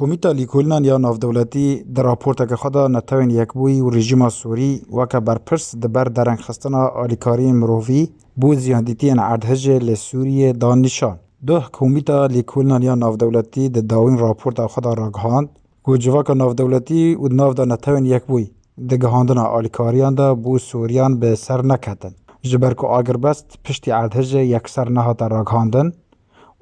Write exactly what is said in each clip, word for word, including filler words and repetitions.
Komîta Lîkolînan ya Navdewletî di raporteke xwe de Netewên Yekbûyî û rejîma Sûrî weke berpirs di ber derengxistina alîkariyên mirovî bo ziyandîtiyên erdhejê li Sûriyê dan nîşan. Duh Komîta Lîkolînan ya Navdewletî di dawîn raporta xwe de ragihand ku civaka navdewletî û di nav de Netewên Yekbûyî di gihandina alîkariyan de bo Sûriyan bi ser neketin, ji ber ku agirbest piştî erdhejê yekser nehate ragihandin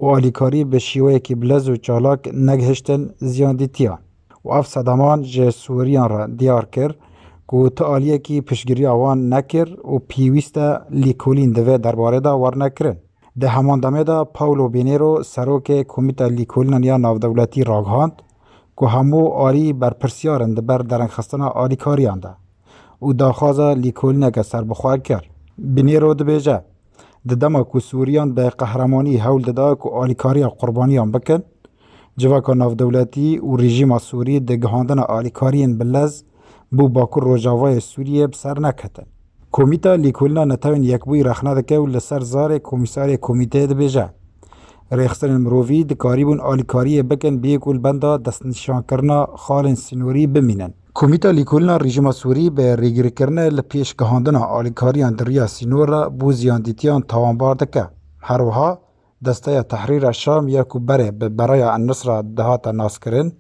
û alîkarî bi şêweyekî bilez û çalak negihiştin ziyandîtiyan û ev sedeman ji Sûriyan re diyar kir ku tu aliyekî piştgiriya wan nekir û pêwîst e lîkolîn di vê derbarê de werne kirin. Di heman demê de Paulo Pinheiro, serokê Komîta Lîkolînan ya Navdewletî ragihand ku hemû alî berpirsiyar in di ber derengxistina alîkariyan de û daxwaza lîkolîneke serbixwe kir. Pinheiro dibêje, di dema ku Sûriyan bi qehremanî hewl dida ku alîkariya qurbaniyan bikin, civaka navdewletî û rejîma Sûrî di gihandina alîkariyên bi lez bo Bakur Rojavayê Sûriyê bi ser neketin. Komîta Lîkolîna Netewên Yekbûyî rexne dike û li ser zarê Komîsarê Komîteyê dibêje, rêxistinên mirovî dikarîbûn alîkariyê bikin bêyî ku li benda destnîşankirina xalên sînorî bimînin. Komîta Lîkolîna Rejîma Sûrî bi rêgirîkirinê li pêş gihandina alîkariyan di riya sînor re bo ziyandîtiyan tawanbar dike. Her wiha Desteya Tehrîra Şam ya ku berê bi Beraya En-Nusra dihate naskirin,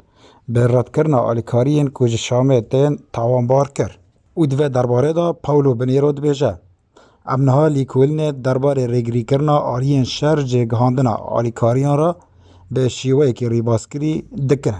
bi redkirina alîkariyên ku ji Şamê tên tawanbar kir. Û di vê derbarê de Paulo Pinheiro dibêje, em niha lîkolînê derbarê rêgirîkirina aliyên şer ji gihandina alîkariyan re bi şêweyekî rêbaskirî dikin.